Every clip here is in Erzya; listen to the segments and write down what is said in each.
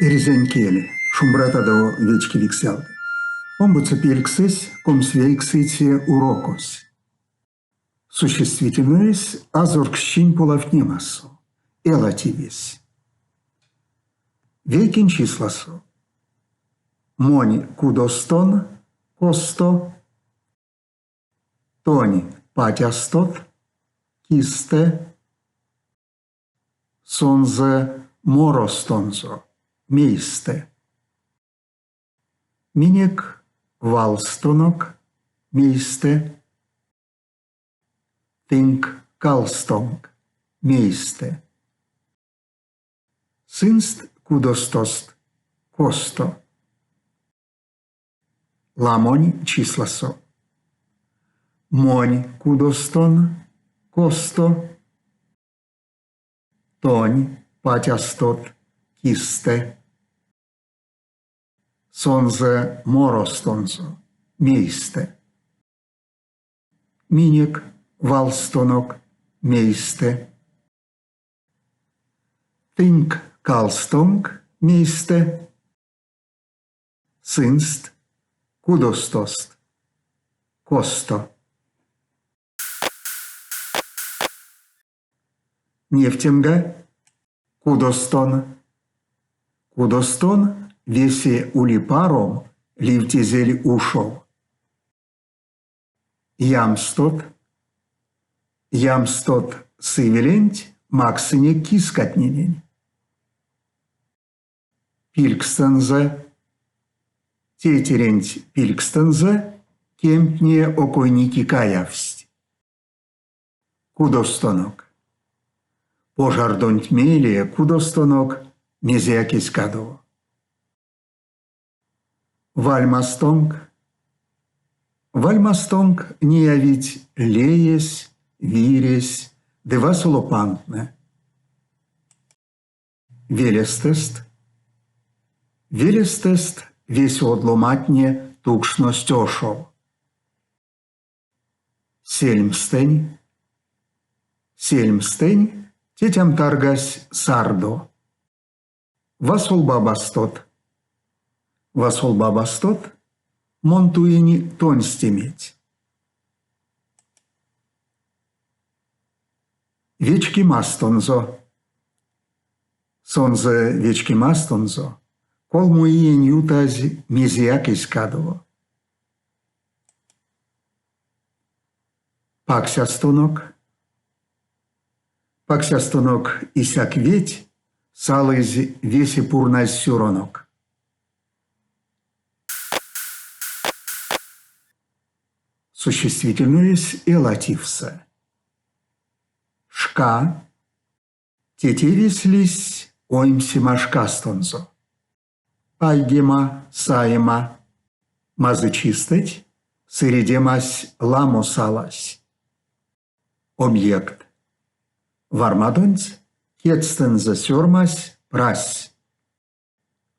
Эрзянь кель, шумбратадо вечкевикс ялгат. Омбоце пельксэсь, комсьвейксэце урокось. Существительноесь азорксчинь полавтнемасо, элативесь. Вейкень числасо. Монь кудостон, косто, тонь патястот, кистэ, Сонзэ моростонзо, мейстэ. Минек валстонок, мейстэ. Тынк калстонк, мейстэ. Сынст кудостост, косто. Ламонь числасо. Монь кудостон, косто. Тонь патястот, кистэ. Сонзэ моростонзо, мейстэ. Минек валстонок, мейстэ. Тынк калстонк, мейстэ. Сынст кудостост, косто. Невтемга, кудостон. Кудостон весе ули-паром ливтезель ушов. Ямстот. Ямстот сывеленть максынек кискатненень. Пильгстэнзэ. Тейтеренть пильгстэнзэ кемтне окойники каявсть. Кудостонок. Пожардонть мейле кудостонок мезеяк эзь кадово. Вальмастонк. Вальмастонк неявить леесь, виресь ды васоло пандтнэ. Велестэст. Велестэст весе од ломантне тукшность ошов. Сельмстэнь. Сельмстэнь тетям таргась сардо. Васолбабастот. Васолбабастот мон туинь тонстеметь. Вечкемастонзо. Сонзэ вечкемастонзо колмо иень ютазь мезеяк эзь кадово. Паксястонок. Паксястонок исяк веть салызь весе пурназь сюронок. Существительноесь элативсэ. Шка. Те тевесь лиссь оймсема шкастонзо. Айгема, саема. Мазычистэть сыредемась ламо салась. Объект. Вармадонть кедьстэнзэ сёрмась прась.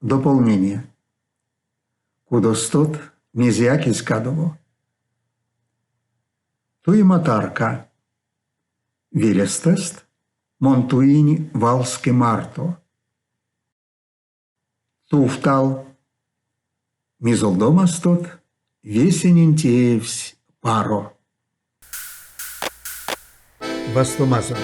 Дополнение. Кудостот мезеяк эзь кадово. Туема тарка. Велестэст мон туинь валске марто. Тувтал. Мизолдомастот весенень теевсь паро. Вастомазо.